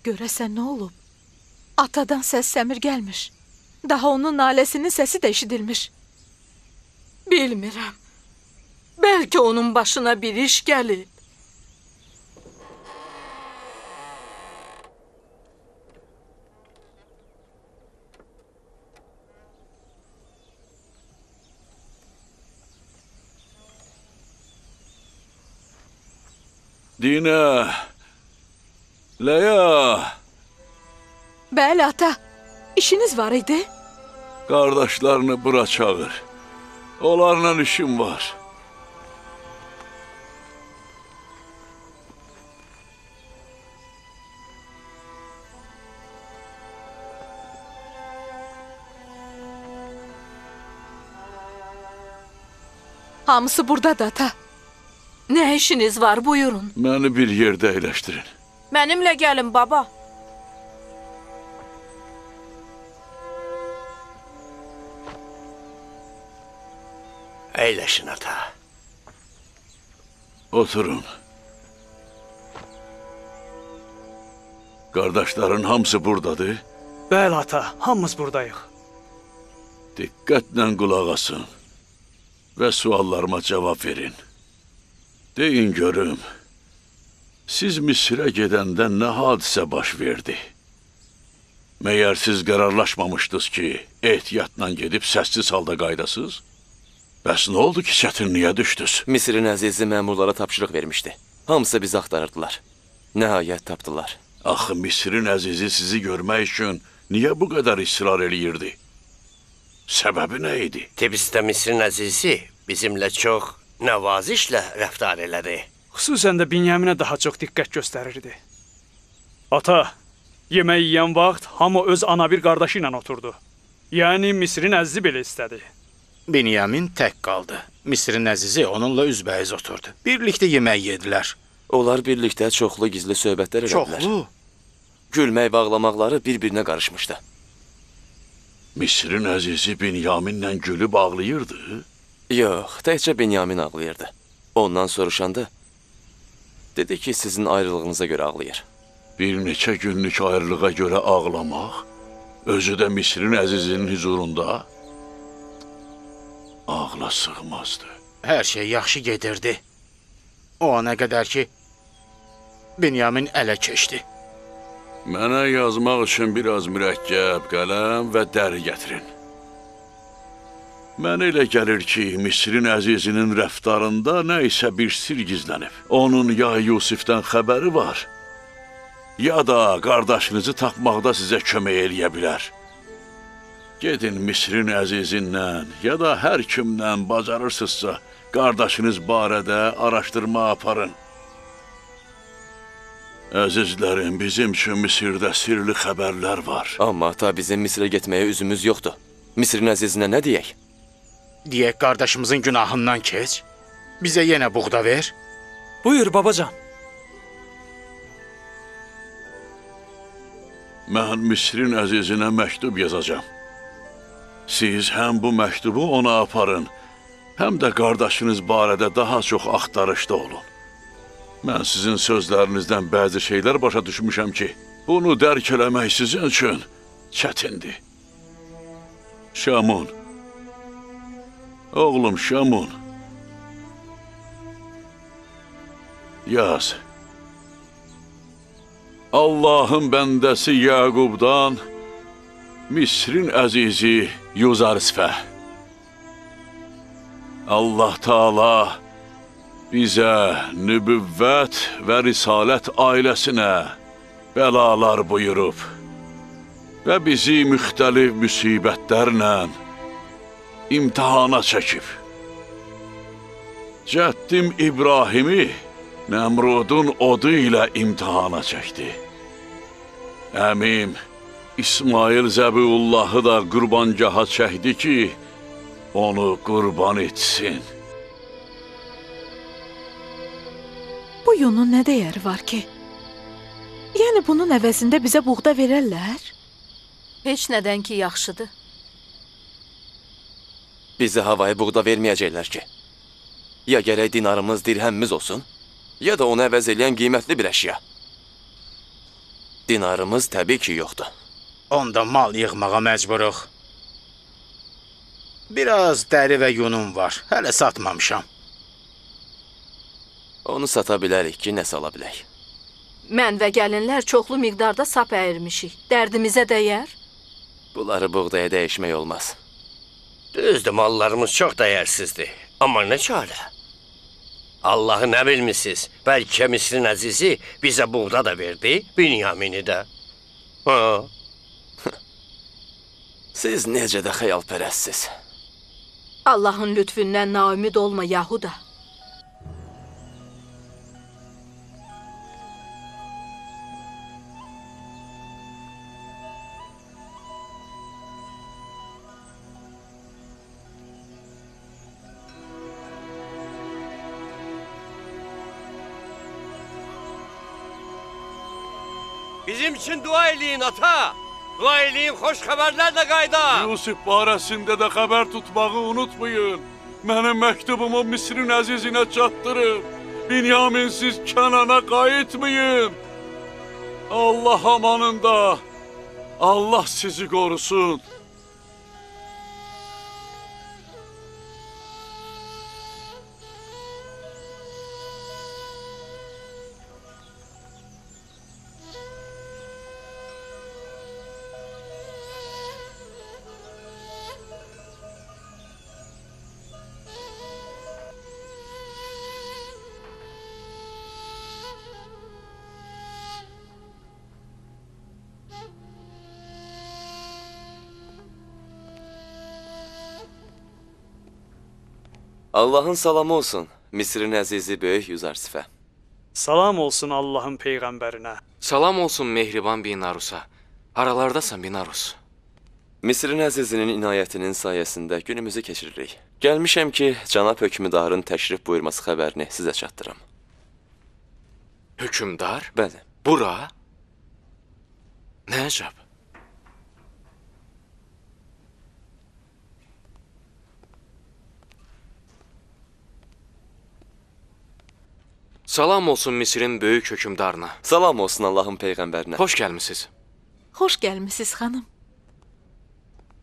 Görəsən nə olub? Atadan səs səmir gəlmiş. Daha onun naləsinin səsi də eşidilmiş. Bilmirəm. Bəlkə onun başına bir iş gəlib. Dinə, Leya. Bəli, ata. İşiniz var idi? Qardaşlarını bura çağır. Onlarla işim var. Hamısı buradadır, ata. Nə işiniz var, buyurun. Məni bir yerdə əyləşdirin. Mənimlə gəlin, baba. Əyləşin, ata. Oturun. Qardaşların hamısı buradadır? Bəli, ata, hamımız buradayıq. Diqqətlə qulaq asın və suallarıma cavab verin. Deyin görüm, siz Misirə gedəndə nə hadisə baş verdi? Məyər siz qərarlaşmamışdınız ki, ehtiyatla gedib səssiz halda qaydasız? Bəs nə oldu ki, çətinliyə düşdünüz? Misirin əzizi məmurlara tapşırıq vermişdi. Hamısı bizi axtarırdılar. Nəhayət tapdılar. Axı Misirin əzizi sizi görmək üçün niyə bu qədər israr eləyirdi? Səbəbi nə idi? Tebisdə Misirin əzizi bizimlə çox nəvazişlə rəftar elədi. Xüsusən də Binyaminə daha çox diqqət göstərirdi. Ata, yemək yeyən vaxt hamı öz ana bir qardaşı ilə oturdu. Yəni Misirin əzizi belə istədi. Binyamin tək qaldı. Misirin əzizi onunla üzbəyiz oturdu. Birlikdə yemək yedilər. Onlar birlikdə çoxlu gizli söhbətlər elədilər. Çoxlu? Gülmək və ağlamaqları bir-birinə qarışmışdı. Misirin əzizi Binyaminlə gülüb ağlayırdı? Yox, təkcə Binyamin ağlayırdı. Ondan soruşanda, dedi ki, sizin ayrılığınıza görə ağlayır. Bir neçə günlük ayrılığa görə ağlamaq, özü də Misirin əzizinin hüzurunda ağla sığmazdı. Hər şey yaxşı gedirdi. O ana qədər ki, Binyamin ələ keçdi. Mənə yazmaq üçün biraz mürəkkəb, qələm və dəri gətirin. Mənə elə gəlir ki, Misirin əzizinin rəftarında nə isə bir sir gizlənib. Onun ya Yusifdən xəbəri var, ya da qardaşınızı tapmaqda sizə kömək eləyə bilər. Gedin Misirin əzizindən, ya da hər kimdən bacarırsınızsa, qardaşınız barədə araşdırma aparın. Əzizlərim, bizim üçün Misirdə sirli xəbərlər var. Amma ata, bizim Misirə getməyə üzümüz yoxdur. Misirin əzizinə nə deyək? Deyək, qardaşımızın günahından keç. Bizə yenə buğda ver. Buyur, babacan. Mən Misirin əzizinə məktub yazacağam. Siz həm bu məktubu ona aparın, həm də qardaşınız barədə daha çox axtarışda olun. Mən sizin sözlərinizdən bəzi şeylər başa düşmüşəm ki, bunu dərk eləmək sizin üçün çətindir. Şamun, oğlum Şamun, yaz. Allahın bəndəsi Yaqubdan Misrin əzizi Yuzarsfə. Allah Teala bizə nübüvvət və risalət ailəsinə bəlalar buyurub və bizi müxtəlif müsibətlərlə imtihana çəkib. Cəddim İbrahimi Nəmrudun odu ilə imtihana çəkdi. Əmim İsmail Zəbiullahı da qurbangaha çəkdi ki, onu qurban etsin. Bu yunun nə dəyəri var ki? Yəni bunun əvəzində bizə buğda verərlər? Heç nədən ki yaxşıdır. Bizə havayı buğda verməyəcəklər ki. Ya gərək dinarımız, dirhəmimiz olsun, ya da onu əvəz eləyən qiymətli bir əşya. Dinarımız təbii ki yoxdur. Onda mal yığmağa məcburuq. Biraz dəri və yunum var, hələ satmamışam. Onu sata bilərik ki, nə sala bilək. Mən və gəlinlər çoxlu miqdarda sap əyirmişik. Dərdimizə dəyər? Bunları buğdaya dəyişmək olmaz. Düzdür, mallarımız çox dəyərsizdir. Amma nə çarə? Allahı nə bilmişsiniz? Bəlkə Misrin əzizi bizə buğda da verdi, Binyamini də. Ha. Siz necə də xəyalpərəstsiz. Allahın lütfündən naümid olma Yahuda. Bizim için dua eləyin ata. Dua eləyin, xoş xəbərlərlə qayda. Yusif barəsində də xəbər tutmağı unutmayın. Mənim məktubumu Misrin əzizinə çatdırın. Binyaminsiz Kənana qayıtmayın. Allah amanında. Allah sizi qorusun. Allahın salamı olsun, Misrin əzizi böyük Yüzarsifə. Salam olsun Allahın peyğəmbərinə. Salam olsun mehriban Binarusa. Haralardasan Binarus? Misrin əzizinin inayətinin sayəsində günümüzü keçiririk. Gəlmişəm ki, cənab hökmdarın təşrif buyurması xəbərini sizə çatdırım. Hökmdar? Bəli. Bura? Nə əcəb? Salam olsun Misrin böyük hökmdarına. Salam olsun Allahın peyğəmbərinə. Xoş gəlmisiniz. Xoş gəlmisiniz xanım.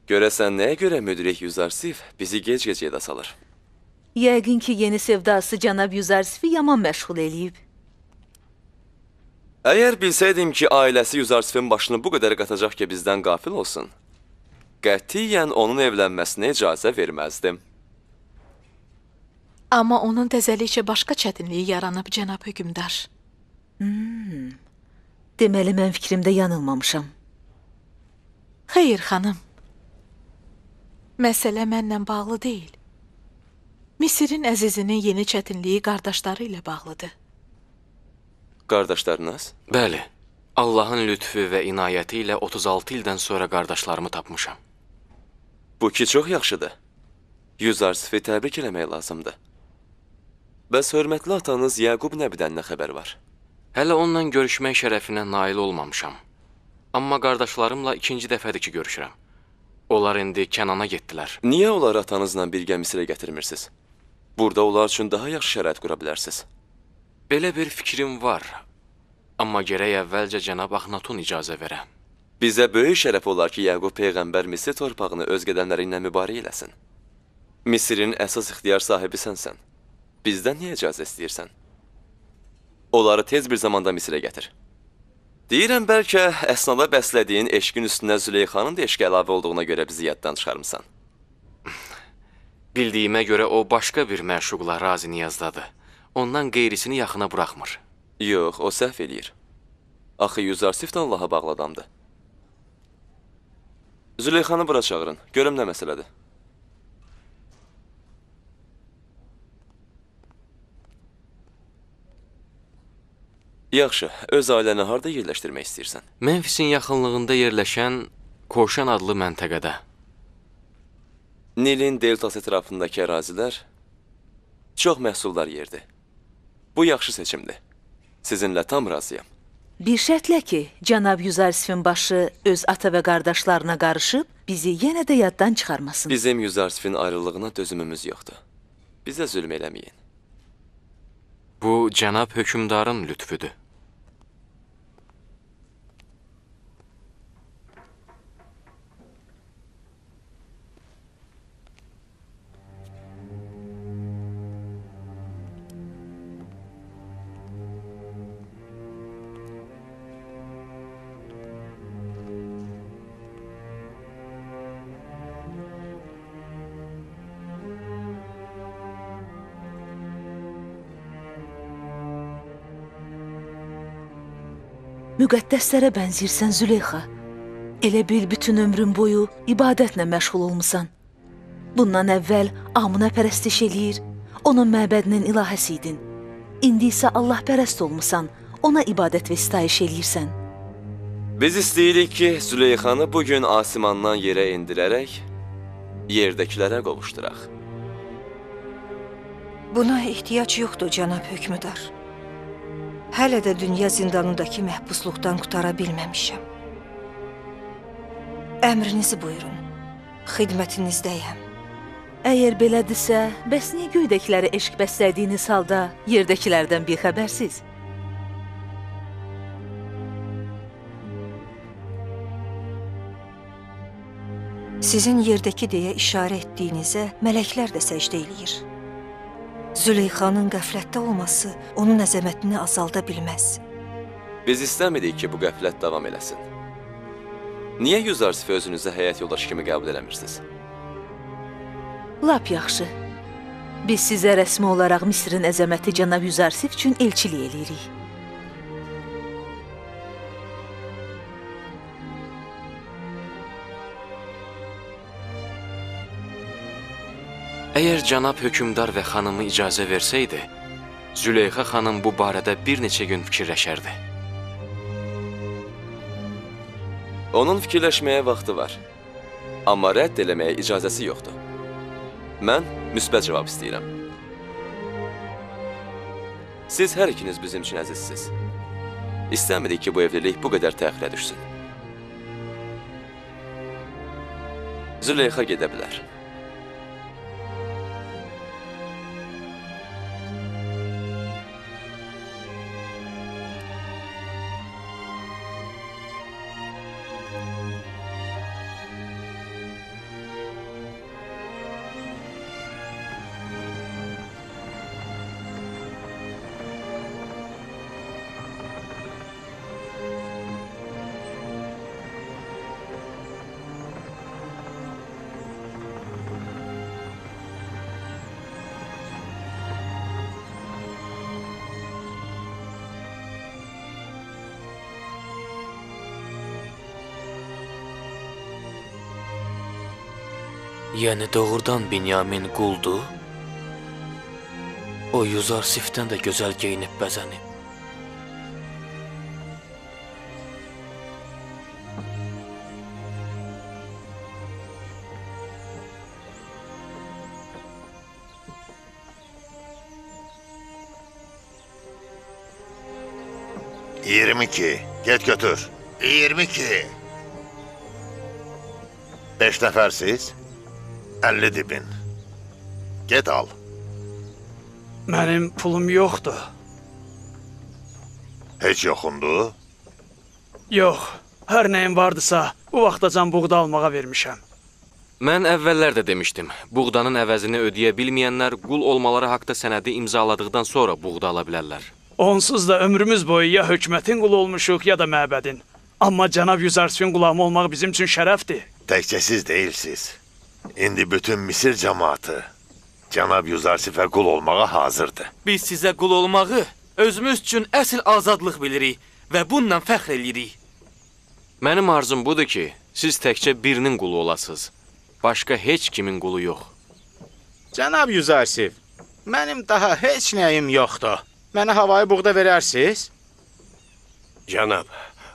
Görəsən nəyə görə müdrik Yüzarsif bizi gec-gec yada salır? Yəqin ki, yeni sevdası cənab Yüzarsifi yaman məşğul eləyib. Əgər bilsəydim ki, ailəsi Yüzarsifin başını bu qədər qatacaq ki, bizdən qafil olsun, qətiyyən onun evlənməsinə icazə verməzdim. Amma onun təzəlikcə başqa çətinliyi yaranıb, cənab hökmdar. Deməli, mən fikrimdə yanılmamışam. Xeyr, xanım. Məsələ mənlə bağlı deyil. Misirin əzizinin yeni çətinliyi qardaşları ilə bağlıdır. Qardaşlarınız? Bəli. Allahın lütfü və inayəti ilə 36 ildən sonra qardaşlarımı tapmışam. Bu ki, çox yaxşıdır. Yüzarsifi təbrik eləmək lazımdır. Bəs hörmətli atanız Yaqub Nəbidən nə xəbər var? Hələ onunla görüşmək şərəfinə nail olmamışam. Amma qardaşlarımla ikinci dəfədir ki, görüşürəm. Onlar indi Kənana getdilər. Niyə onları atanızla birgə Misirə gətirmirsiniz? Burada onlar üçün daha yaxşı şərait qura bilərsiniz. Belə bir fikrim var. Amma gərək əvvəlcə cənab Axnatun icazə verə. Bizə böyük şərəf olar ki, Yaqub Peyğəmbər Misir torpağını öz qədəmləri ilə mübarək eləsin. Misirin əsas ixtiyar sahibi sənsən. Bizdən niyə icazə istəyirsən? Onları tez bir zamanda Misirə gətir. Deyirəm, bəlkə əsnada bəslədiyin eşqin üstünə Züleyxanın da eşqi əlavə olduğuna görə bizi yaddan çıxarmısan. Bildiyimə görə o başqa bir məşuqla razı niyazdadır. Ondan qeyrisini yaxına buraxmır. Yox, o səhv eləyir. Axı Yüzarsif də Allaha bağlı adamdır. Züleyxanı bura çağırın, görüm nə məsələdir. Yaxşı, öz ailəni harda yerləşdirmək istəyirsən? Memfisin yaxınlığında yerləşən Koşan adlı məntəqədə. Nilin deltası ətrafındakı ərazilər çox məhsuldar yerdir. Bu yaxşı seçimdir. Sizinlə tam razıyam. Bir şərtlə ki, cənab Yüzarsifin başı öz ata və qardaşlarına qarışıb, bizi yenə də yaddan çıxarmasın. Bizim Yüzarsifin ayrılığına dözümümüz yoxdur. Bizə zülm eləməyin. Bu, cənab hökmdarın lütfüdür. Müqəddəslərə bənzəyirsən Züleyxa. Elə bil bütün ömrün boyu ibadətlə məşğul olmusan. Bundan əvvəl Amuna pərəstiş eləyir, onun məbədinin ilahəsi idin. İndi isə Allah pərəst olmusan, ona ibadət və sitayiş eləyirsən. Biz istəyirik ki, Züleyxanı bugün asimandan yerə endirərək yerdəkilərə qovuşduraq. Buna ehtiyac yoxdur, cənab hökmdar. Hələ də dünya zindanındakı məhbusluqdan qutara bilməmişəm. Əmrinizi buyurun, xidmətinizdəyəm. Əgər belədirsə, bəs niyə göydəkilərə eşq bəslədiyiniz halda yerdəkilərdən bixəbərsiz? Sizin yerdəki deyə işarə etdiyinizə mələklər də səcdə eləyir. Züleyxanın qəflətdə olması onun əzəmətini azalda bilməz. Biz istəmirik ki, bu qəflət davam eləsin. Niyə Yüzarsifi özünüzə həyat yoldaşı kimi qəbul eləmirsiniz? Lap yaxşı. Biz sizə rəsmi olaraq Misrin əzəməti cənab Yüzarsif üçün elçilik eləyirik. Əgər cənab hökmdar və xanımı icazə versəydi, Züleyxa xanım bu barədə bir neçə gün fikirləşərdi. Onun fikirləşməyə vaxtı var, amma rədd eləməyə icazəsi yoxdur. Mən müsbət cavab istəyirəm. Siz hər ikiniz bizim üçün əzizsiz. İstəmirik ki, bu evlilik bu qədər təxirə düşsün. Züleyxa gedə bilər. Yəni doğrudan Binyamin quldur? O Yüzarsifdən də gözəl geyinib bəzənib. $22. Get götür. 22. 5 nəfərsiz. 50 dibin. Get al. Mənim pulum yoxdur. Heç yoxundur? Yox. Hər nəyim vardısa, bu vaxtacan buğda almağa vermişəm. Mən əvvəllər də demişdim, buğdanın əvəzini ödəyə bilməyənlər qul olmaları haqda sənədi imzaladıqdan sonra buğda ala bilərlər. Onsuz da ömrümüz boyu ya hökumətin qulu olmuşuq, ya da məbədin. Amma cənab Yüzarsifin qulamı olmaq bizim üçün şərəfdir. Təkcə siz deyilsiz. İndi bütün Misir cəmaatı cənab Yüzarsifə qul olmağa hazırdır. Biz sizə qul olmağı özümüz üçün əsl azadlıq bilirik və bununla fəxr eləyirik. Mənim arzum budur ki, siz təkcə birinin qulu olasınız. Başqa heç kimin qulu yox. Cənab Yüzarsif, mənim daha heç nəyim yoxdur. Mənə havayı buğda verərsiniz? Cənab,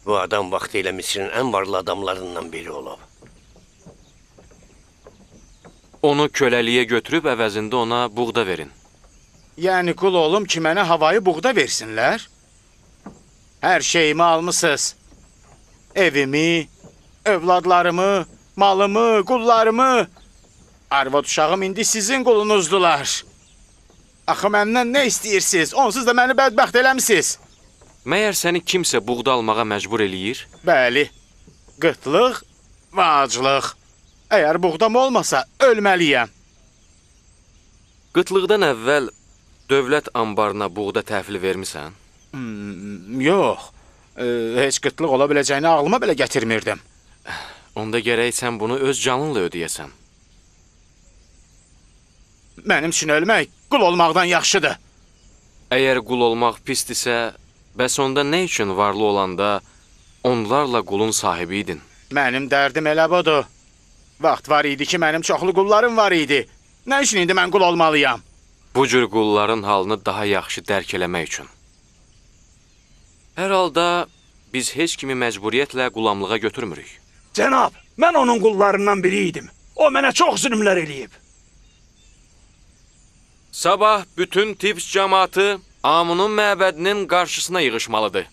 bu adam vaxtilə Misrin ən varlı adamlarından biri olub. Onu köləliyə götürüb əvəzində ona buğda verin. Yəni qul olum ki, mənə havayı buğda versinlər? Hər şeyimi almısınız. Evimi, övladlarımı, malımı, qullarımı. Arvad uşağım indi sizin qulunuzdular. Axı məndən nə istəyirsiniz? Onsuz da məni bədbəxt eləmisiniz. Məyər səni kimsə buğda almağa məcbur eləyir? Bəli. Qıtlıq və aclıq. Əgər buğdam olmasa, ölməliyəm. Qıtlıqdan əvvəl dövlət ambarına buğda təhvil vermisən? Yox. Heç qıtlıq ola biləcəyini ağlıma belə gətirmirdim. Onda gərək sən bunu öz canınla ödəyəsən. Mənim üçün ölmək qul olmaqdan yaxşıdır. Əgər qul olmaq pisdirsə, bəs onda nə üçün varlı olanda Onlarla qulun sahibi idin. Mənim dərdim elə budur. Vaxt var idi ki, mənim çoxlu qullarım var idi. Nə üçün indi mən qul olmalıyam? Bu cür qulların halını daha yaxşı dərk eləmək üçün. Hər halda biz heç kimi məcburiyyətlə qulamlığa götürmürük. Cənab, mən onun qullarından biri idim. O mənə çox zülmlər eləyib. Sabah bütün Tibs cəmaatı Amunun məbədinin qarşısına yığışmalıdır.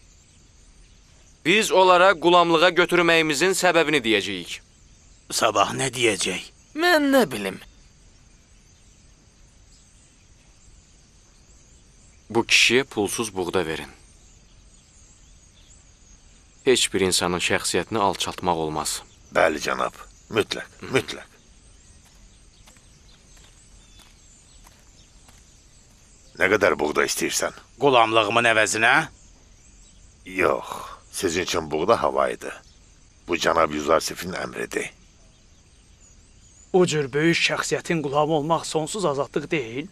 Biz onlara qulamlığa götürməyimizin səbəbini deyəcəyik. Sabah nə deyəcək? Mən nə bilim. Bu kişiyə pulsuz buğda verin. Heç bir insanın şəxsiyyətini alçaltmaq olmaz. Bəli, cənab. Mütləq, mütləq. Nə qədər buğda istəyirsən? Qulamlığımın əvəzinə? Yox, sizin üçün buğda hava idi. Bu cənab Yuzarsifin əmridir. O cür böyük şəxsiyyətin qulamı olmaq sonsuz azadlıq deyil.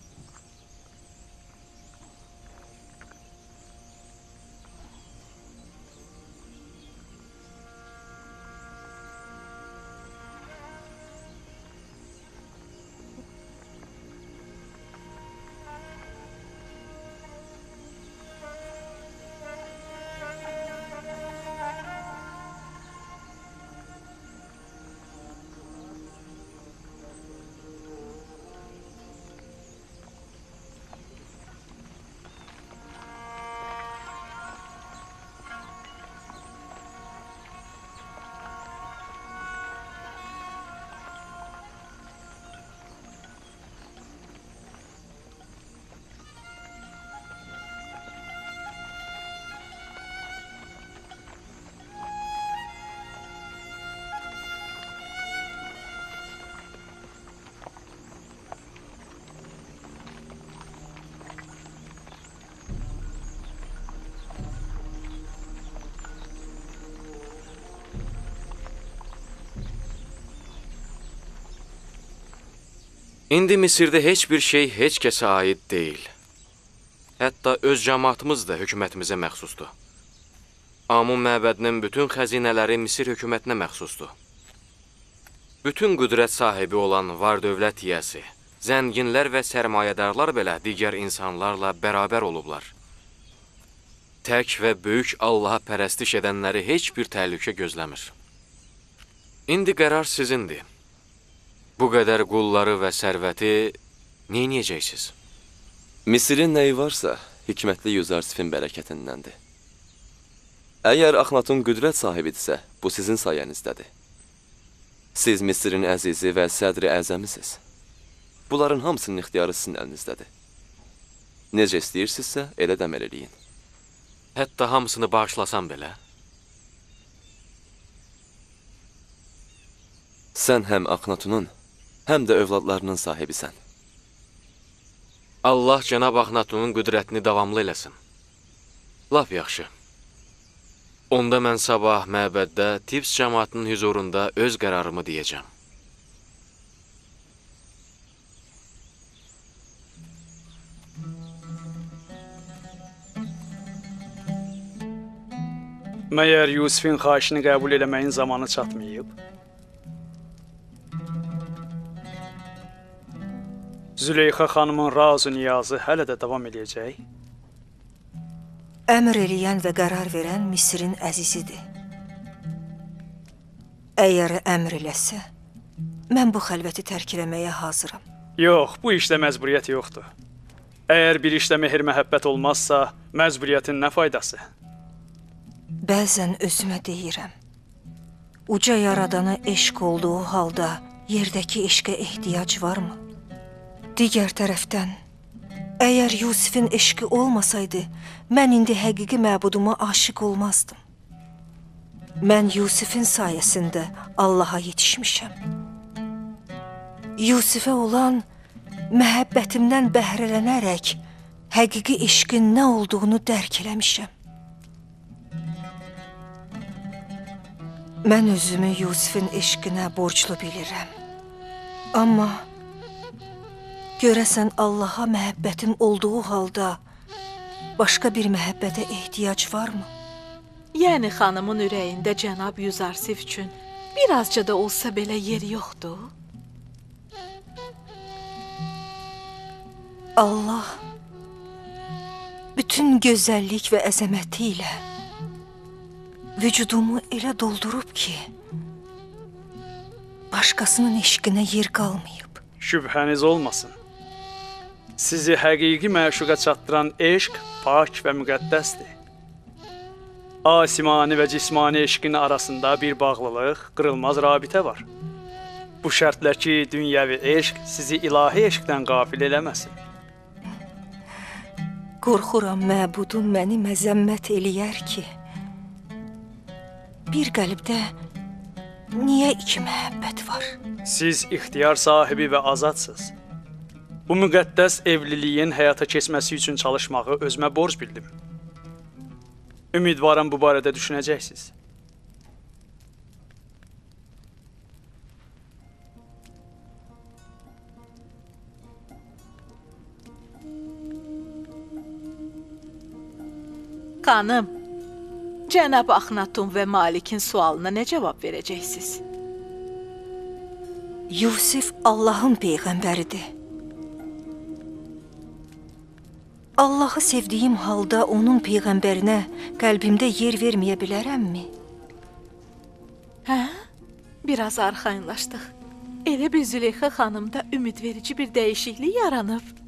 İndi Misirdə heç bir şey heç kəsə aid deyil. Hətta öz cəmaatımız da hökumətimizə məxsusdur. Amun məbədinin bütün xəzinələri Misir hökumətinə məxsusdur. Bütün qüdrət sahibi olan var-dövlət yiyəsi, zənginlər və sərmayədarlar belə digər insanlarla bərabər olublar. Tək və böyük Allaha pərəstiş edənləri heç bir təhlükə gözləmir. İndi qərar sizindir. Bu qədər qulları və sərvəti neyniyəcəksiniz? Misirin nəyi varsa, hikmətli Yuzarsifin bərəkətindəndir. Əgər Axnatun qüdrət sahibidirsə, bu sizin sayənizdədir. Siz Misirin əzizi və sədri əzəmisiniz. Bunların hamısının ixtiyarı sizin əlinizdədir. Necə istəyirsinizsə, elə də əməl eləyin. Hətta hamısını bağışlasam belə. Sən həm Axnatunun, həm də övladlarının sahibisən. Allah cənab Axnatunun qüdrətini davamlı eləsin. Lap yaxşı. Onda mən sabah məbəddə Tibs cəmaatının hüzurunda öz qərarımı deyəcəm. Məyər Yusifin xahişini qəbul eləməyin zamanı çatmayıb? Züleyxa xanımın razı niyazı hələ də davam eləyəcək? Əmr eləyən və qərar verən Misirin əzizidir. Əgər əmr eləsə, mən bu xəlvəti tərk eləməyə hazıram. Yox, bu işdə məcburiyyət yoxdur. Əgər bir işdə mehr-məhəbbət olmazsa, məcburiyyətin nə faydası? Bəzən özümə deyirəm, uca yaradana eşq olduğu halda yerdəki eşqə ehtiyac varmı? Digər tərəfdən, əgər Yusifin eşqi olmasaydı, mən indi həqiqi məbuduma aşiq olmazdım. Mən Yusifin sayəsində Allaha yetişmişəm. Yusifə olan məhəbbətimdən bəhrələnərək həqiqi eşqin nə olduğunu dərk eləmişəm. Mən özümü Yusifin eşqinə borclu bilirəm. Amma görəsən Allaha məhəbbətim olduğu halda başqa bir məhəbbətə ehtiyac varmı? Yəni xanımın ürəyində cənab Yuzarsif üçün birazca da olsa belə yer yoxdur? Allah bütün gözəllik və əzəməti ilə vücudumu elə doldurub ki, başqasının eşqinə yer qalmayıb. Şübhəniz olmasın. Sizi həqiqi məşuqa çatdıran eşq pak və müqəddəsdir. Asimani və cismani eşqin arasında bir bağlılıq, qırılmaz rabitə var. Bu şərtlə ki, dünyəvi eşq sizi ilahi eşqdən qafil eləməsin. Qorxuram məbudum məni məzəmmət eləyər ki, bir qəlbdə niyə iki məhəbbət var? Siz ixtiyar sahibi və azadsınız. Bu müqəddəs evliliyin həyata keçməsi üçün çalışmağı özümə borc bildim. Ümidvaram bu barədə düşünəcəksiniz. Xanım, cənab Axnatun və Malikin sualına nə cavab verəcəksiniz? Yusif Allahın peyğəmbəridir. Allahı sevdiyim halda onun peyğəmbərinə qəlbimdə yer verməyə bilərəmmi? Hə? Biraz arxayınlaşdıq. Elə bir Züleyxa xanımda ümidverici bir dəyişiklik yaranıb.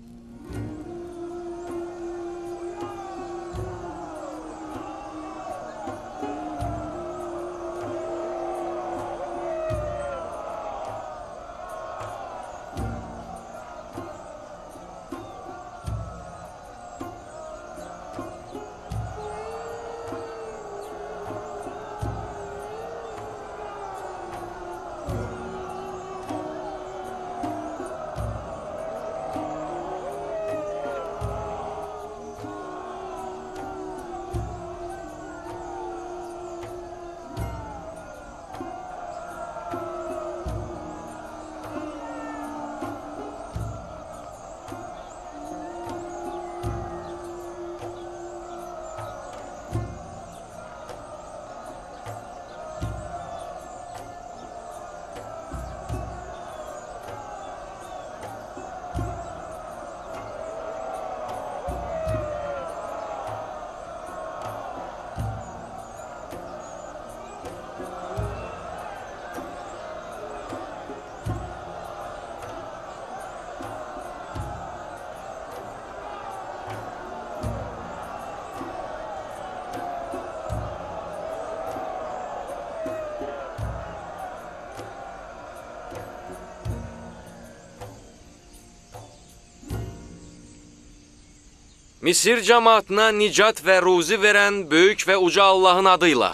Misir cəmaatına nicat və ruzi verən böyük və uca Allahın adıyla.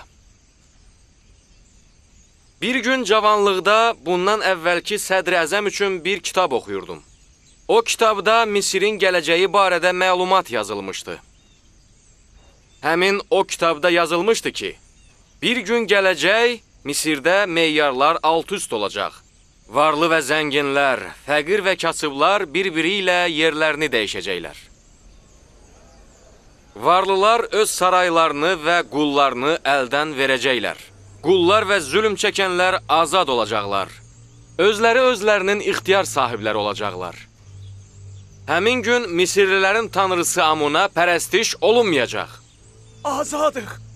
Bir gün cavanlıqda bundan əvvəlki sədr-əzəm üçün bir kitab oxuyurdum. O kitabda Misirin gələcəyi barədə məlumat yazılmışdı. Həmin o kitabda yazılmışdı ki, bir gün gələcək Misirdə meyarlar alt-üst olacaq. Varlı və zənginlər, fəqir və kasıblar bir-biri ilə yerlərini dəyişəcəklər. Varlılar öz saraylarını və qullarını əldən verəcəklər. Qullar və zülm çəkənlər azad olacaqlar. Özləri özlərinin ixtiyar sahibləri olacaqlar. Həmin gün Misirlilərin tanrısı Amuna pərəstiş olunmayacaq. Azadıq!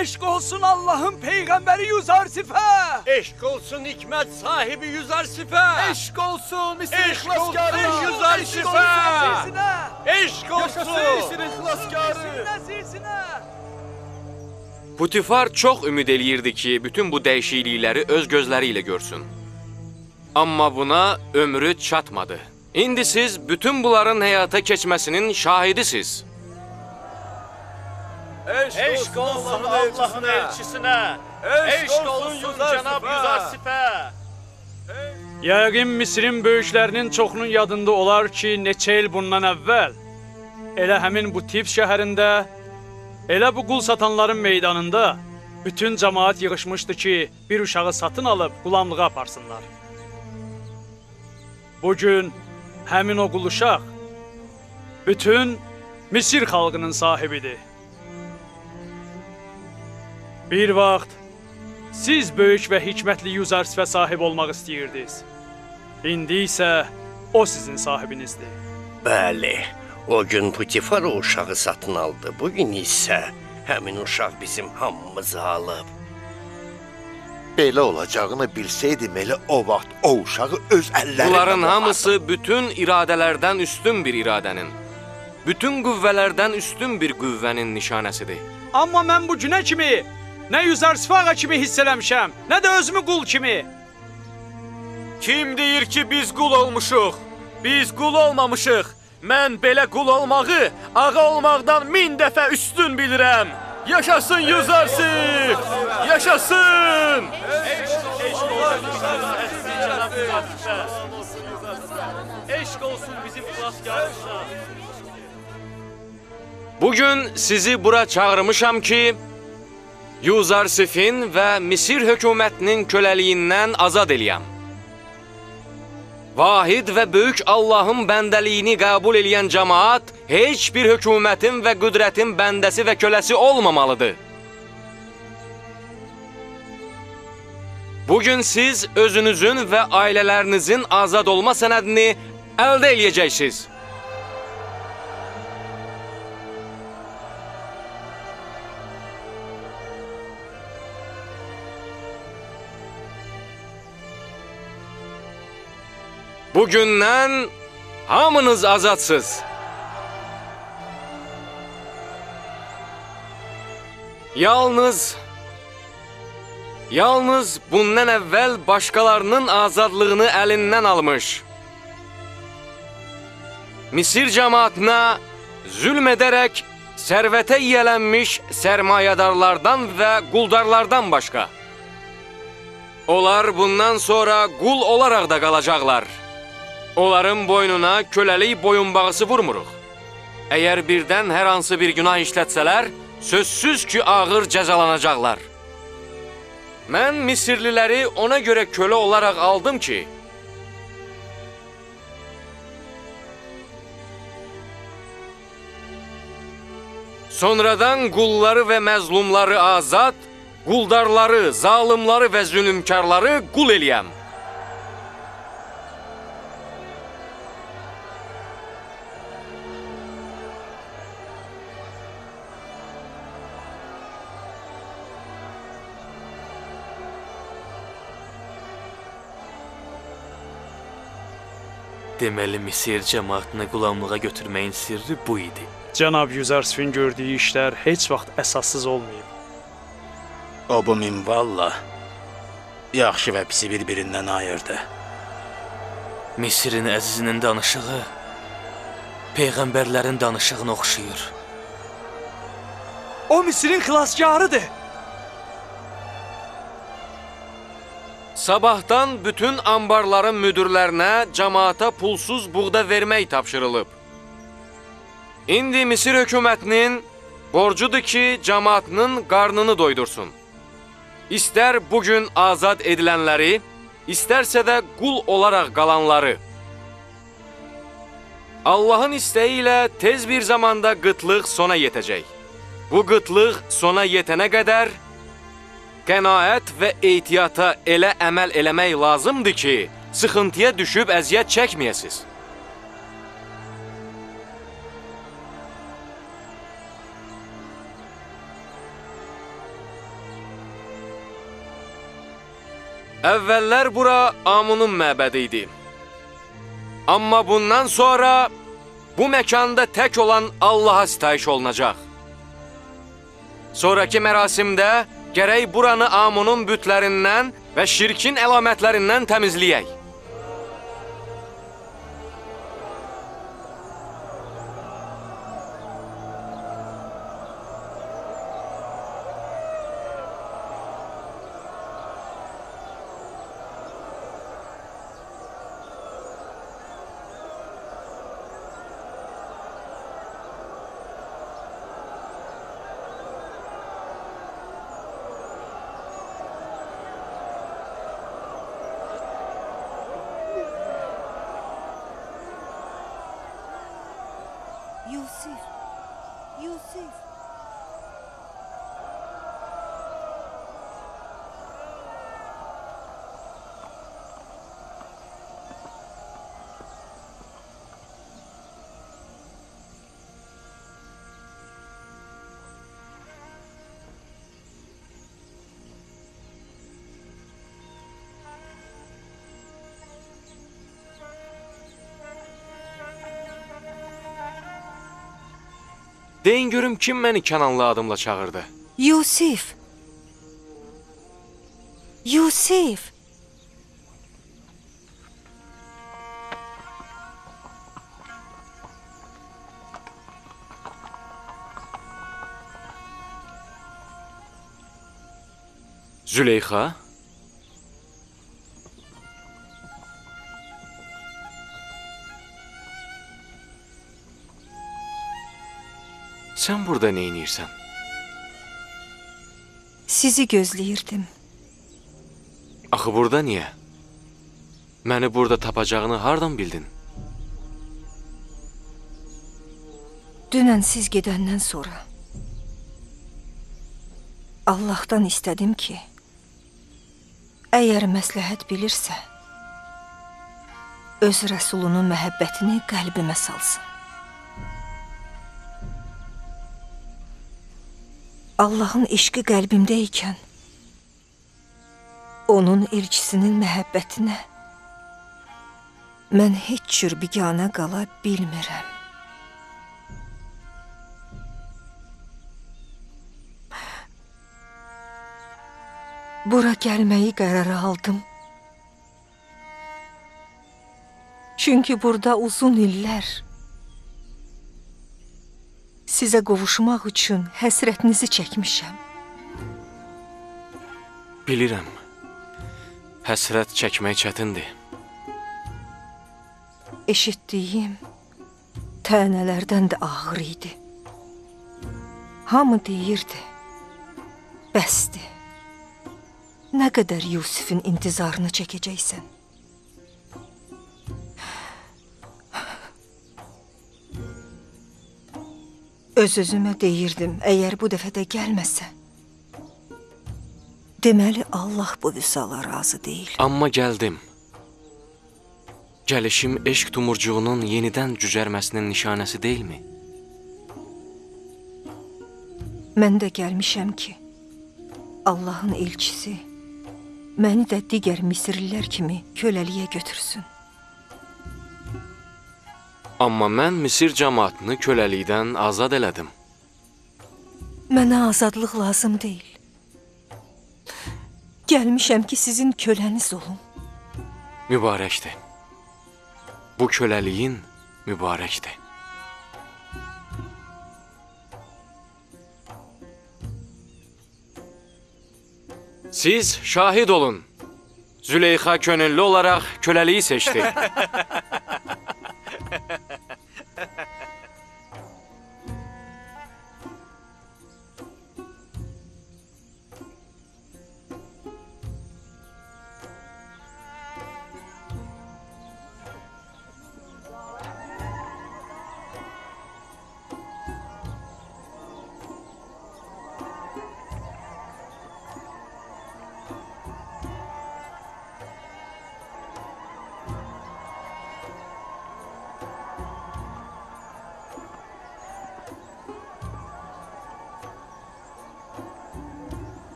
Eşq olsun Allahın peyğəmbəri Yuzarsifə! Eşq olsun hikmət sahibi Yuzarsifə! Eşq olsun Misirin xilaskarı Yuzarsifə! Eşq olsun! Yaşasın Misirin xilaskarı! Putifar çox ümid eləyirdi ki, bütün bu dəyişiklikləri öz gözləri ilə görsün. Amma buna ömrü çatmadı. İndi siz bütün bunların həyata keçməsinin şahidisiz. Eşq olsun Allahın elçisinə! Eşq olsun cənab Yuzarsifə! Yəqin Misirin böyüklərinin çoxunun yadında olar ki, neçə il bundan əvvəl elə həmin bu Tip şəhərində, elə bu qul satanların meydanında bütün cəmaat yığışmışdı ki, bir uşağı satın alıb qulamlığa aparsınlar. Bugün həmin o qul uşaq bütün Misir xalqının sahibidir. Bir vaxt siz böyük və hikmətli Yuzarsifə sahib olmaq istəyirdiniz. İndi isə o sizin sahibinizdir. Bəli, o gün Putifar o uşağı satın aldı. Bugün isə həmin uşaq bizim hamımızı alıb. Belə olacağını bilsəydim, elə o vaxt o uşağı öz əllərimlə Bunların hamısı bütün iradələrdən üstün bir iradənin, bütün qüvvələrdən üstün bir qüvvənin nişanəsidir. Amma mən bu günə kimi nə Yuzarsif ağa kimi hiss eləmişəm, nə də özümü qul kimi. Kim deyir ki, biz qul olmuşuq? Biz qul olmamışıq. Mən belə qul olmağı ağa olmaqdan 1000 dəfə üstün bilirəm. Yaşasın Yuzarsif! Yaşasın! Eşq olsun bizim xilaskarımıza! Bugün sizi bura çağırmışam ki, Yuzarsifin və Misir hökumətinin köləliyindən azad eləyəm. Vahid və böyük Allahın bəndəliyini qəbul eləyən cəmaat heç bir hökumətin və qüdrətin bəndəsi və köləsi olmamalıdır. Bugün siz özünüzün və ailələrinizin azad olma sənədini əldə eləyəcəksiniz. Bugündən hamınız azadsız. Yalnız bundan əvvəl başqalarının azadlığını əlindən almış, Misir cəmaatına zülm edərək sərvətə yiyələnmiş sərmayadarlardan və quldarlardan başqa. Onlar bundan sonra qul olaraq da qalacaqlar. Onların boynuna köləlik boyunbağısı vurmuruq. Əgər birdən hər hansı bir günah işlətsələr, sözsüz ki, ağır cəzalanacaqlar. Mən Misirliləri ona görə kölə olaraq aldım ki, sonradan qulları və məzlumları azad, quldarları, zalimları və zülmkarları qul eləyəm. Deməli, Misir cəmaatını qulamlığa götürməyin sirri bu idi. Cənab Yuzarsifin gördüyü işlər heç vaxt əsassız olmayıb. O bu minvalla yaxşı və pisi bir-birindən ayırdı. Misirin əzizinin danışığı peyğəmbərlərin danışığına oxşayır. O Misirin xilaskarıdır. Sabahdan bütün ambarların müdürlərinə cəmaata pulsuz buğda vermək tapşırılıb. İndi Misir hökumətinin borcudur ki, cəmaatının qarnını doydursun. İstər bugün azad edilənləri, istərsə də qul olaraq qalanları. Allahın istəyi ilə tez bir zamanda qıtlıq sona yetəcək. Bu qıtlıq sona yetənə qədər qənaət və ehtiyata elə əməl eləmək lazımdır ki, sıxıntıya düşüb əziyyət çəkməyəsiniz. Əvvəllər bura Amunun məbədi idi. Amma bundan sonra bu məkanda tək olan Allaha sitayiş olunacaq. Sonraki mərasimdə gərək buranı Amunun bütlərindən və şirkin əlamətlərindən təmizləyək. Yusif, Yusif. Deyin görüm kim məni Kənanlı adımla çağırdı? Yusif! Yusif! Züleyxa? Sən burada nə edirsən? Sizi gözləyirdim. Axı burada niyə? Məni burada tapacağını hardan bildin? Dünən siz gedəndən sonra Allahdan istədim ki, əgər məsləhət bilirsə, öz Rəsulunun məhəbbətini qəlbimə salsın. Allahın eşqi qəlbimdə ikən, onun elçisinin məhəbbətinə mən heç cür biganə qala bilmirəm. Bura gəlməyi qərara aldım. Çünki burada uzun illər sizə qovuşmaq üçün həsrətinizi çəkmişəm. Bilirəm, həsrət çəkmək çətindir. Eşitdiyim tənələrdən də ağır idi. Hamı deyirdi, bəsdir. Nə qədər Yusifin intizarını çəkəcəksən? Öz-özümə deyirdim, əgər bu dəfə də gəlməsə, deməli Allah bu vüsala razı deyil. Amma gəldim. Gəlişim eşq tumurcuğunun yenidən cücərməsinin nişanəsi deyilmi? Mən də gəlmişəm ki, Allahın elçisi məni də digər Misirlilər kimi köləliyə götürsün. Amma mən Misir cəmaatını köləlikdən azad elədim. Mənə azadlıq lazım deyil. Gəlmişəm ki, sizin köləniz olum. Mübarəkdir. Bu köləliyin mübarəkdir. Siz şahid olun. Züleyxa könüllü olaraq köləliyi seçdi.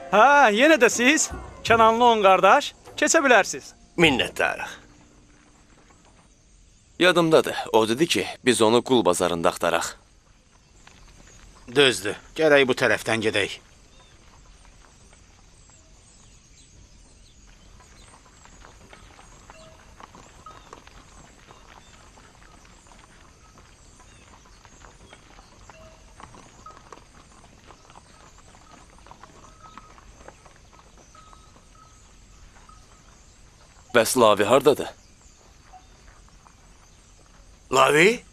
Hə, yenə də siz, Kənanlı on qardaş, keçə bilərsiniz. Minnətdarıq. Yadımdadır, o dedi ki, biz onu qul bazarında axtaraq. Düzdür, gərək bu tərəfdən gedək. Bəs Lavi hardadır? Lavi?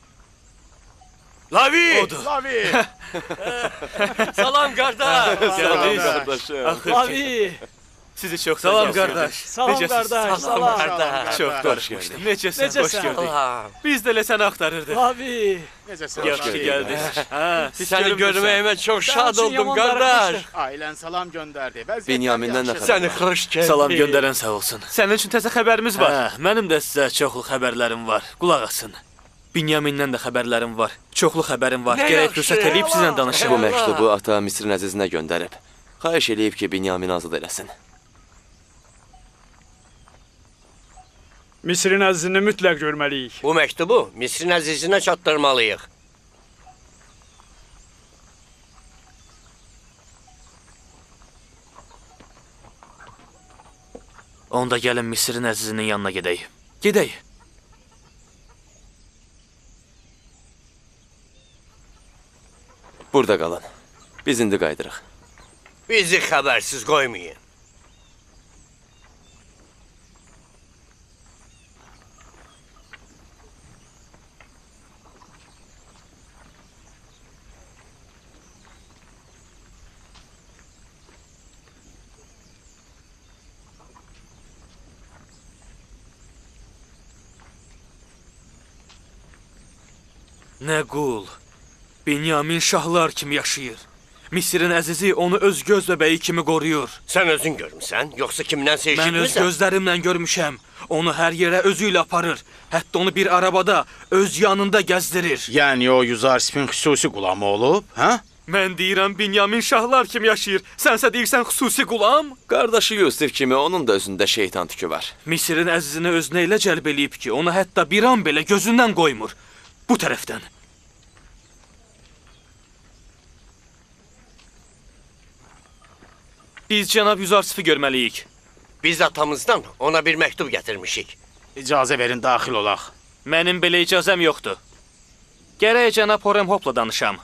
Lavi! Odur. Lavi! Salam qardaş! Salam qardaşım. Lavi! Sizi çox salam qardaş. Salam qardaş. Salam qardaş. Çox danışmışdım. Necəsən? Xoş gördük. Biz də elə səni axtarırdıq. Lavi! Necəsən? Yaxşı gəldin. Səni görməyimə çox şad oldum qardaş. Ailən salam göndərdi. Binyamindən nə xəbər? Səni xoş gördük. Salam göndərən sağ olsun. Sənin üçün təzə xəbərimiz var. Mənim də sizə çoxlu xəbərlərim var. Qulaq asın. Binyamindən də xəbərlərim var. Çoxlu xəbərim var. Gərək fürsət eləyib sizlə danışım. Bu məktubu ata Misrin əzizinə göndərib. Xahiş eləyib ki, Binyamini azad eləsin. Misrin əzizini mütləq görməliyik. Bu məktubu Misrin əzizinə çatdırmalıyıq. Onda gəlin Misrin əzizinin yanına gedək. Gedək. Burada qalın. Biz indi qayıdırıq. Bizi xəbərsiz qoymayın. Nə qul! Binyamin şahlar kimi yaşayır. Misirin əzizi onu öz göz bəbəyi kimi qoruyur. Sən özün görmüsən, yoxsa kimdənsə eşitmisən? Mən öz gözlərimlə görmüşəm. Onu hər yerə özü ilə aparır. Hətta onu bir arabada öz yanında gəzdirir. Yəni o Yuzarsifin xüsusi qulamı olub, hə? Mən deyirəm, Binyamin şahlar kimi yaşayır. Sənsə deyirsən xüsusi qulam? Qardaşı Yusif kimi onun da özündə şeytan tükü var. Misirin əzizini özünə elə cəlb eləyib ki, onu hətta bir an belə gözündən qoymur. Bu tərəfdən. Biz cənab Yuzarsif'i görməliyik. Biz atamızdan ona bir məktub gətirmişik. İcazə verin, daxil olaq. Mənim belə icazəm yoxdur. Gərək cənab Horemhopla danışam.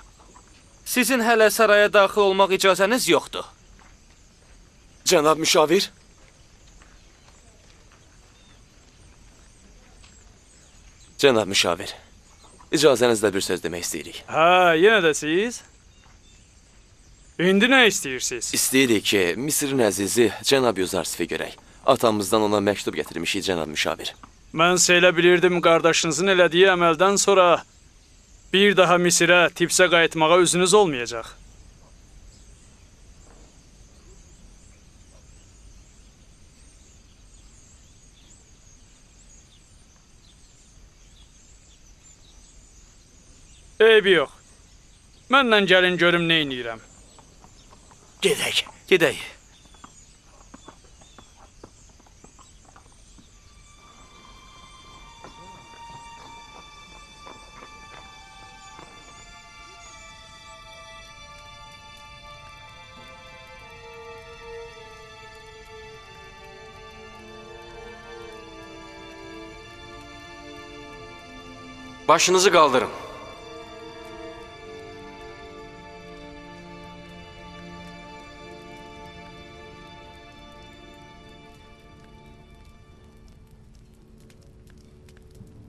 Sizin hələ saraya daxil olmaq icazəniz yoxdur. Cənab müşavir. Cənab müşavir, icazənizlə bir söz demək istəyirik. Hə, yenə də siz? İndi nə istəyirsiniz? İstəyirik ki, Misirin əzizi cənab Yuzarsif'i görək. Atamızdan ona məktub gətirmişik, cənab müşavir. Mənsə elə bilirdim, qardaşınızın elədiyi əməldən sonra bir daha Misirə, Tipsə qayıtmağa üzünüz olmayacaq. Eybi yox. Mənlə gəlin görüm nə eləyirəm. Gedək. Gedək. Başınızı qaldırın.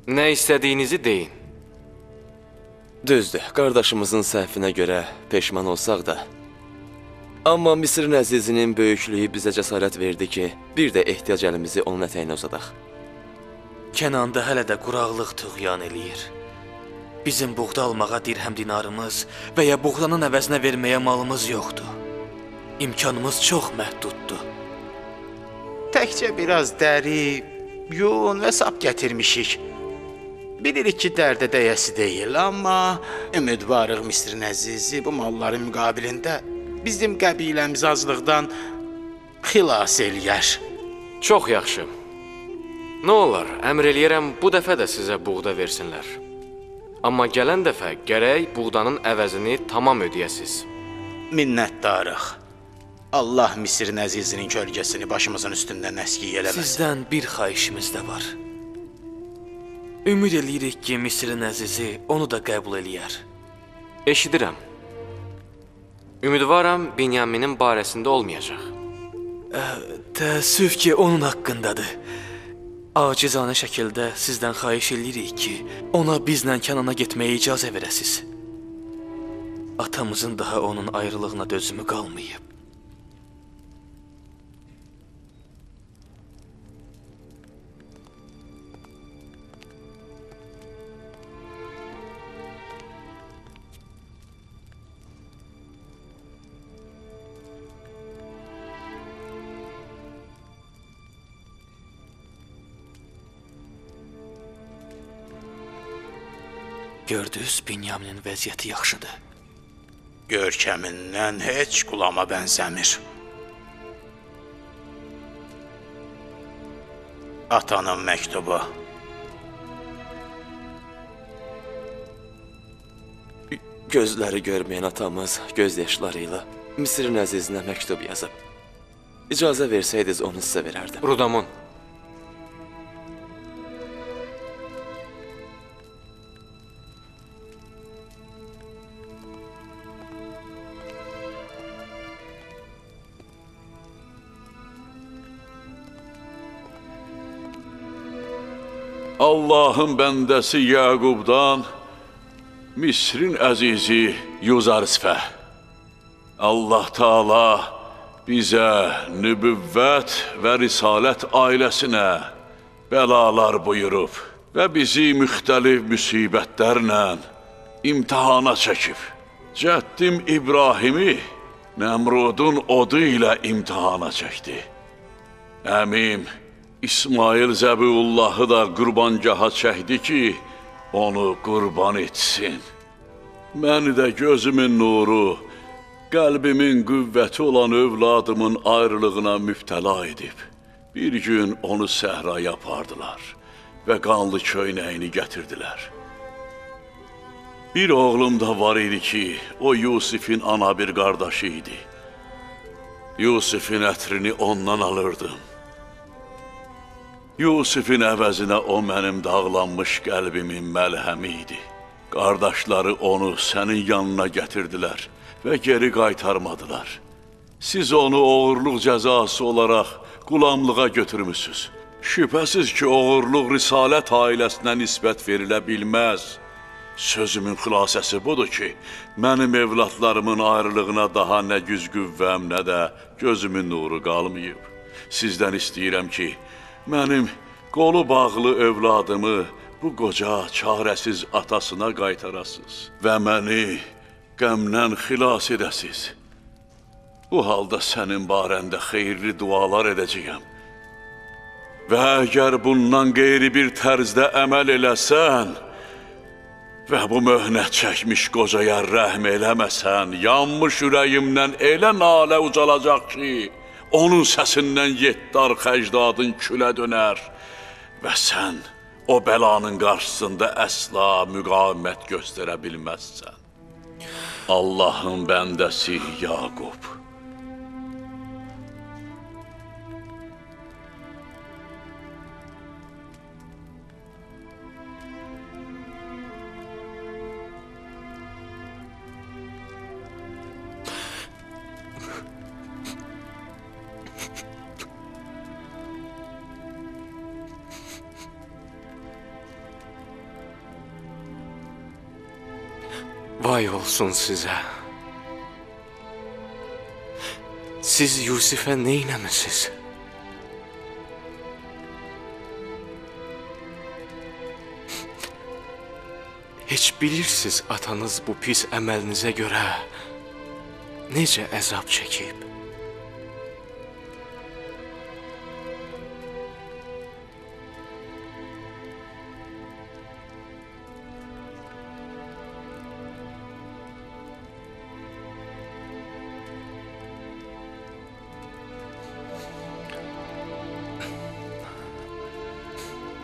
Nə istədiyinizi deyin. Düzdür, qardaşımızın səhvinə görə peşman olsaq da, amma Misirin əzizinin böyüklüyü bizə cəsarət verdi ki, bir də ehtiyac əlimizi onun ətəyinə uzadaq. Kənanda hələ də quraqlıq tüğyan eləyir. Bizim buğda almağa dirhəm dinarımız və ya buğdanın əvəzinə verməyə malımız yoxdur. İmkanımız çox məhduddur. Təkcə biraz dəri, yun və sap gətirmişik. Bilirik ki, dərdə dəyəsi deyil, amma ümidvarıq Misirin əzizi bu malların müqabilində bizim qəbiləmizi aclıqdan xilas eləyər. Çox yaxşı. Nə olar, əmr eləyərəm bu dəfə də sizə buğda versinlər. Amma gələn dəfə gərək buğdanın əvəzini tamam ödəyəsiz. Minnətdarıq. Allah Misirin əzizinin kölgəsini başımızın üstündən əskik eləməsin. Sizdən bir xahişimiz də var. Ümid eləyirik ki, Misirin əzizi onu da qəbul eləyər. Eşidirəm. Ümidvaram Binyaminin barəsində olmayacaq. Təəssüf ki, onun haqqındadır. Acizanə şəkildə sizdən xahiş eləyirik ki, ona bizlə Kənana getməyə icazə verəsiz. Atamızın daha onun ayrılığına dözümü qalmayıb. Gördünüz, Binyaminin vəziyyəti yaxşıdır. Görkəmindən heç qulama bənzəmir. Atanın məktubu. Gözləri görməyən atamız göz yaşları ilə Misirin əzizinə məktub yazıb. İcazə versəydiniz, onu sizə verərdim. Rudamun. Allahın bəndəsi Yaqubdan Misrin əzizi Yuzarsifə. Allah Teala bizə nübüvvət və risalət ailəsinə bəlalar buyurub və bizi müxtəlif müsibətlərlə imtihana çəkib. Cəddim İbrahimi Nəmrudun odu ilə imtihana çəkdi. Əmim İsmail Zəbiullahı da qurbangaha çəkdi ki, onu qurban etsin. Məni də gözümün nuru, qəlbimin qüvvəti olan övladımın ayrılığına mübtəla edib. Bir gün onu səhraya apardılar və qanlı köynəyini gətirdilər. Bir oğlum da var idi ki, o Yusifin ana bir qardaşı idi. Yusifin ətrini ondan alırdım. Yusifin əvəzinə o mənim dağlanmış qəlbimin məlhəmi idi. Qardaşları onu sənin yanına gətirdilər və geri qaytarmadılar. Siz onu oğurluq cəzası olaraq qulamlığa götürmüsünüz. Şübhəsiz ki, oğurluq risalət ailəsinə nisbət verilə bilməz. Sözümün xülasəsi budur ki, mənim evladlarımın ayrılığına daha nə güc qüvvəm, nə də gözümün nuru qalmayıb. Sizdən istəyirəm ki, mənim qolu bağlı övladımı bu qoca, çarəsiz atasına qaytarasınız və məni qəmdən xilas edəsiz. Bu halda sənin barəndə xeyirli dualar edəcəyəm. Və əgər bundan qeyri bir tərzdə əməl eləsən və bu möhnət çəkmiş qocaya rəhm eləməsən, yanmış ürəyimdən elə nalə ucalacaq ki, onun səsindən yeddi arx əcdadın külə dönər və sən o bəlanın qarşısında əsla müqavimət göstərə bilməzsən. Allahın bəndəsi Yaqub. Vay olsun sizə. Siz Yusifə neynəmisiniz? Heç bilirsiniz atanız bu pis əməlinizə görə necə əzab çəkib?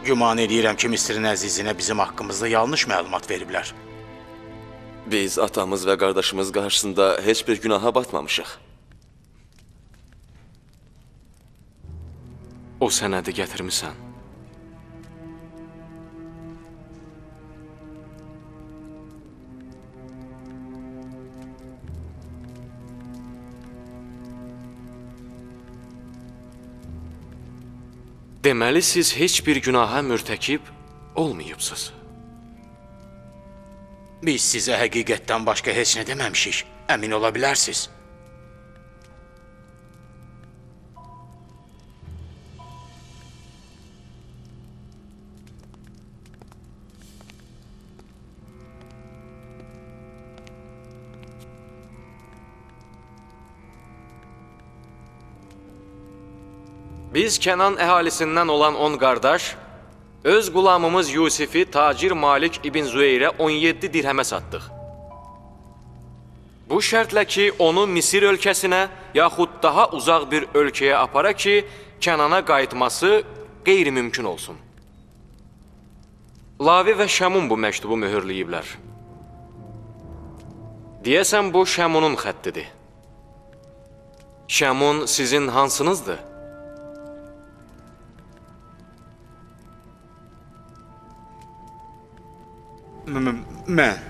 Güman eləyirəm ki, Misirin əzizinə bizim haqqımızda yanlış məlumat veriblər. Biz atamız və qardaşımız qarşısında heç bir günaha batmamışıq. O sənədi gətirmisən. Deməli, siz heç bir günaha mürtəkib olmayıbsınız. Biz sizə həqiqətdən başqa heç nə deməmişik. Əmin ola bilərsiniz. Biz Kənan əhalisindən olan 10 qardaş Öz qulamımız Yusifi tacir Malik ibn Züeyrə 17 dirhəmə satdıq. Bu şərtlə ki, onu Misir ölkəsinə yaxud daha uzaq bir ölkəyə apara ki, Kənana qayıtması qeyri-mümkün olsun. Lavi və Şəmun bu məktubu möhürləyiblər. Deyəsən, bu Şəmunun xəttidir. Şəmun sizin hansınızdır? Mən.